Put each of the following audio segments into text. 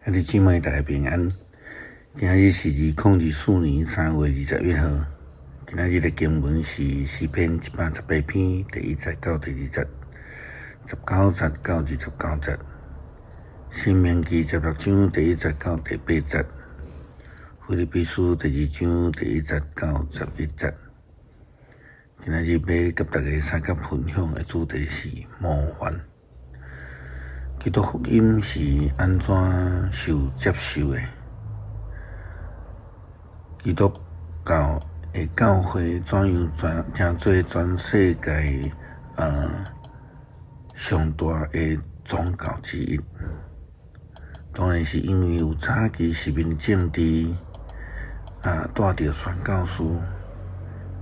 兄弟姊妹，大家平安。今仔日是2024年3月21號。今仔日的經文是詩篇118篇第1節到第2節，19節到29節。申命記16章第1節到第8節。腓立比書第2章第1節到11節。今仔日欲佮大家相佮分享的主題是模範。基督福音是按怎受接受的？基督教的教會怎樣轉成做全世界上大的宗教之一？當然是因為有早期殖民政治帶著宣教士，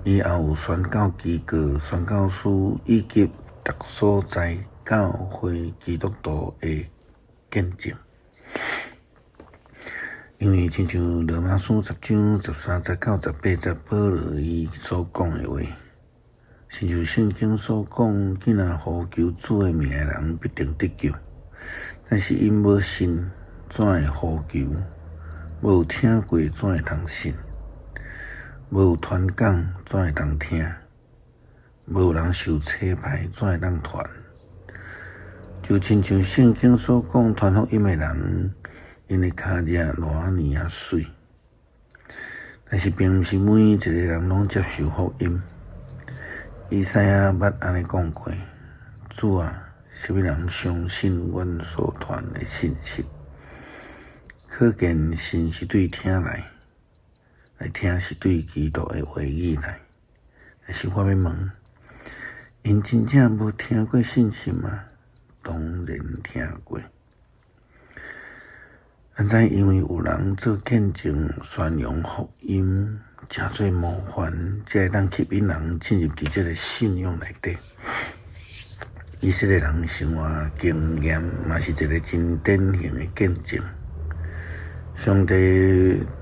以後有宣教機構、宣教師以及逐所在教會基督徒的見證。因為親像羅馬書10章13節到18節保羅伊所講的話，親像聖經所講，囝若呼求主的名的人必定得救。但是𪜶無信，怎會呼求？無有聽過，怎會通信？無有傳講，怎會通聽？無有人受差派，怎會當傳？就親像聖經所講，傳福音的人，𪜶的跤跡偌爾仔媠。但是，並毋是每一個人攏接受福音。以賽亞捌按呢講過：主啊，啥物人相信阮所傳的信息？可見信是對聽來，來聽是對基督的話語來。但是我欲問，𪜶真正無聽過信息嗎？當然聽過。咱知因為有人做見證，宣揚福音，成做模範，才會當吸引人進入佇這个信仰內底。以色列人生活經驗嘛是一个真典型的見證。上帝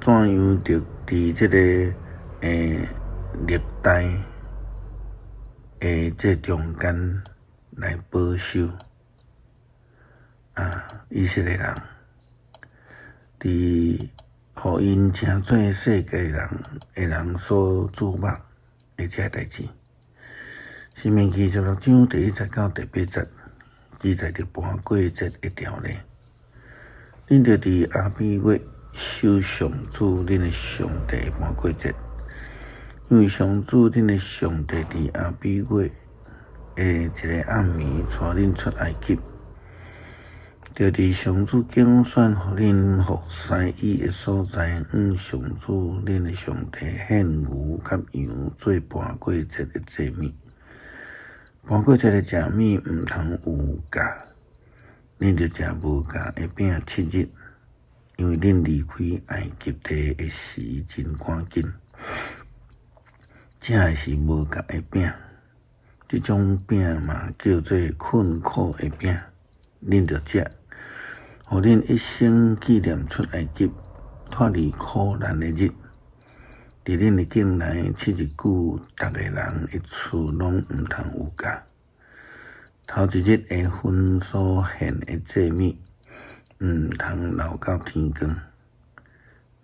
怎樣著佇這个歷代的這中間來保守以色列人，佇予𪜶成做世界人的人所矚目的這个代誌。申命記16章第1節到第8節記載著盤過節的條例。恁著佇亞比月守上主恁的上帝的盤過節，因為上主恁的上帝佇亞比月的一个暗暝帶恁出埃及，著佇上主揀選予恁服侍伊的所在，向上主恁的上帝獻牛佮羊做盤過節的祭物。盤過節的食物毋通有酵，恁著食無酵的餅7日，因為恁離開埃及地的時真趕緊。食的是無酵的餅，這種餅嘛叫做困苦的餅，恁著食，予恁一生紀念出埃及脫離苦難的日。佇恁的境內7日久，逐个人的厝攏毋通有酵。頭一日的薰所獻的祭物，毋通留到天光。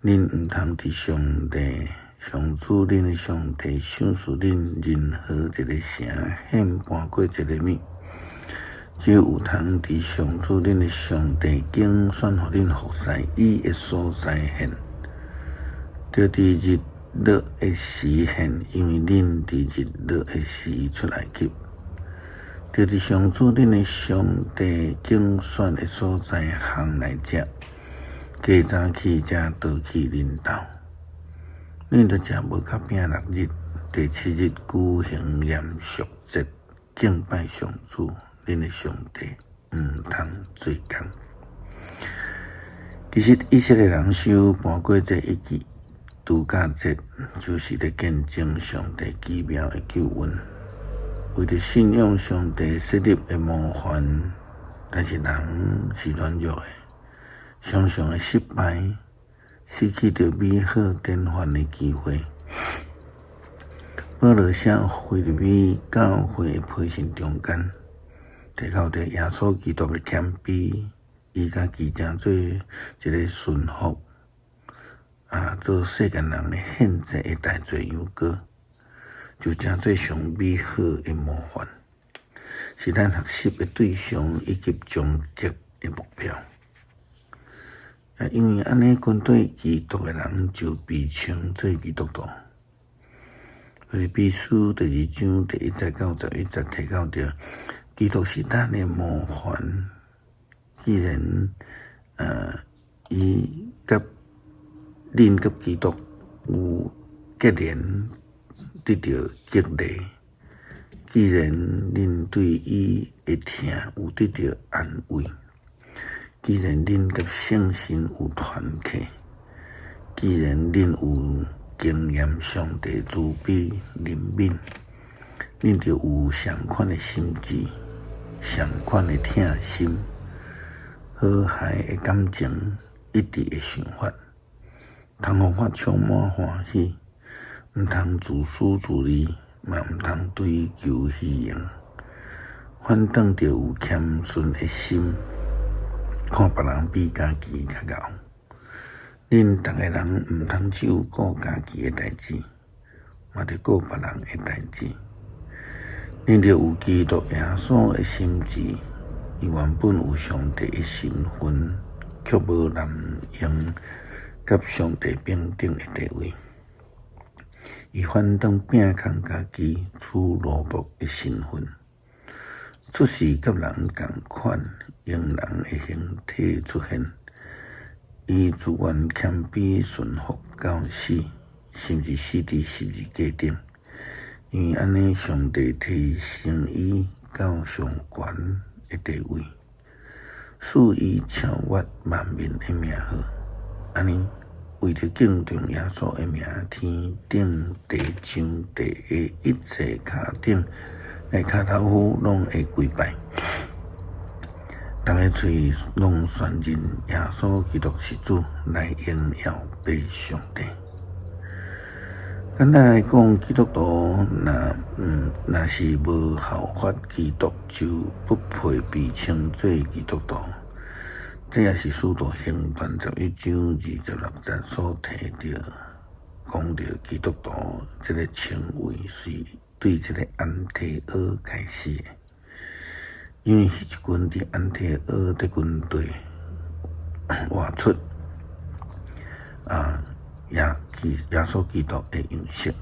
恁毋通佇上帝、上主恁的上帝賞賜恁任何一个城獻盤過節的物，只有通佇上主恁的上帝揀選予恁服侍伊的所在獻。著佇日落的時獻，因為恁佇日落的時出埃及，著佇上主恁的上帝揀選的所在烘來食，過早起才倒去恁兜。恁著食無酵餅6日，第七日舉行嚴肅節，敬拜上主恁的上帝，毋通做工。其實以色列人守盤過節以及度假節，就是咧見證上帝奇妙的救恩。為著信仰上帝設立的模範，但是人是軟弱的，常常會失敗，失去著美好典範的機會。保羅寫腓立比教會的批信中間，提到著耶穌基督的謙卑，伊家己成做一个順服，啊，做世間人的獻祭的代罪羊羔，就成做上美好的模範，是咱學習的對象以及終極的目標。啊，因為按呢跟隨基督的人就被稱做基督徒。腓立比書第二章第一節到十一節提到著，基督是咱的模範。既然伊佮恁佮基督有結連，得著激勵；既然恁對伊的疼有得著安慰；既然恁佮聖神有團契；既然恁有經驗上帝慈悲憐憫，恁就有相款的心志，相款的疼心，和諧的感情，一致的想法，通予我充滿歡喜，毋通自私自利，嘛毋通追求虛榮，反轉著有謙遜的心，看別人比家己較𠢕。恁逐个人毋通只有顧家己的代誌，嘛著顧別人的代誌。恁著有基督耶穌的心志，伊原本有上帝的身份，卻無濫用佮上帝平等的地位。伊反轉摒空家己，取奴僕的身份，出世佮人仝款，用人的形體出現。伊自願謙卑順服到死，甚至死佇十字架頂。因為按呢，上帝提升伊到上懸的地位，賜伊超越萬民的名號。按呢，為著敬重耶穌的名，天頂地上地下一切跤頂的跤頭夫攏會跪拜。逐个喙攏宣認耶穌基督是主，來榮耀父上帝。簡單來講，基督徒若是無效法基督，就不配被稱做基督徒。這也是使徒行傳十一章二十六節所提著，講著基督徒這个稱謂是對這个安提阿開始的。因為彼一群佇安提阿的軍隊活出耶穌基督的樣式，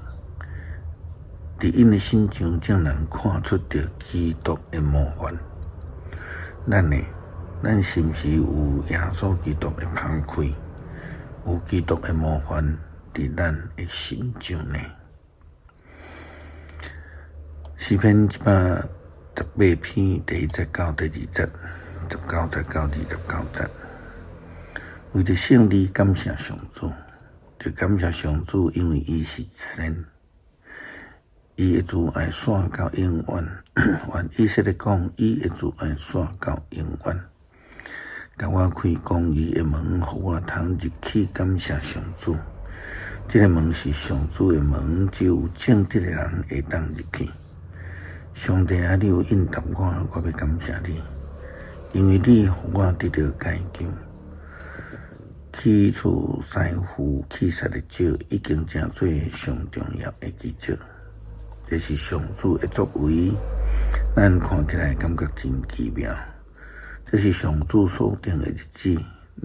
佇𪜶的身上才能看出著基督的模範。咱呢，咱是毋是有耶穌基督的芳氣，有基督的模範佇咱的身上呢？詩篇一百十八篇第一節到第二節，十九節到二十九節，為著勝利感謝上主，著感謝上主，因為伊是神，伊的慈愛紲到永遠。按以色列講，伊的慈愛紲到永遠。共我開公義的門，予我通入去感謝上主。這个門是上主的門，只有正直的人會當入去。上帝啊，你有應答我，我欲感謝你，因為你予我得著解救。去除師傅棄殺的石，已經成做上重要的基石。這是上主的作為，咱看起來感覺真奇妙。這是上主所定的日子，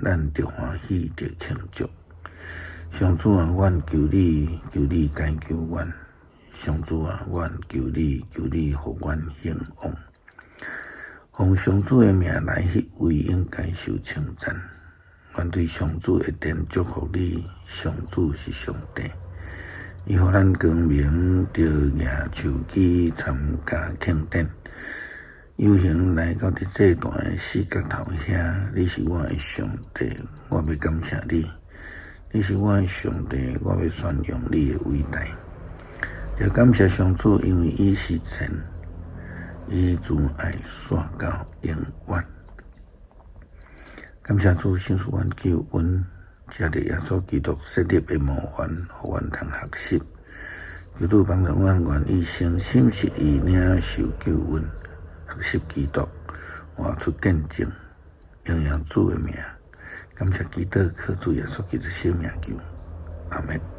咱著歡喜，著慶祝。上主啊，阮求你，求你解救阮。上主啊，阮求你，求你予阮興旺。奉上主的名來彼位應該受稱讚。願對上主的殿祝福你。上主是上帝，伊予咱光明，著舉手機參加慶典。遊行來到佇祭壇的四角頭遐，你是我的上帝，我欲感謝你。你是我的上帝，我欲宣揚你的偉大。著感謝上主，因為伊是神，伊慈愛紲到永遠。感謝主，賞賜阮救恩，藉著耶穌基督設立的模範，予阮通學習。求主幫助阮，願意誠心實意領受救恩，學習基督，活出見證。榮耀主的名，感謝祈禱，靠主耶穌基督聖名求，阿們。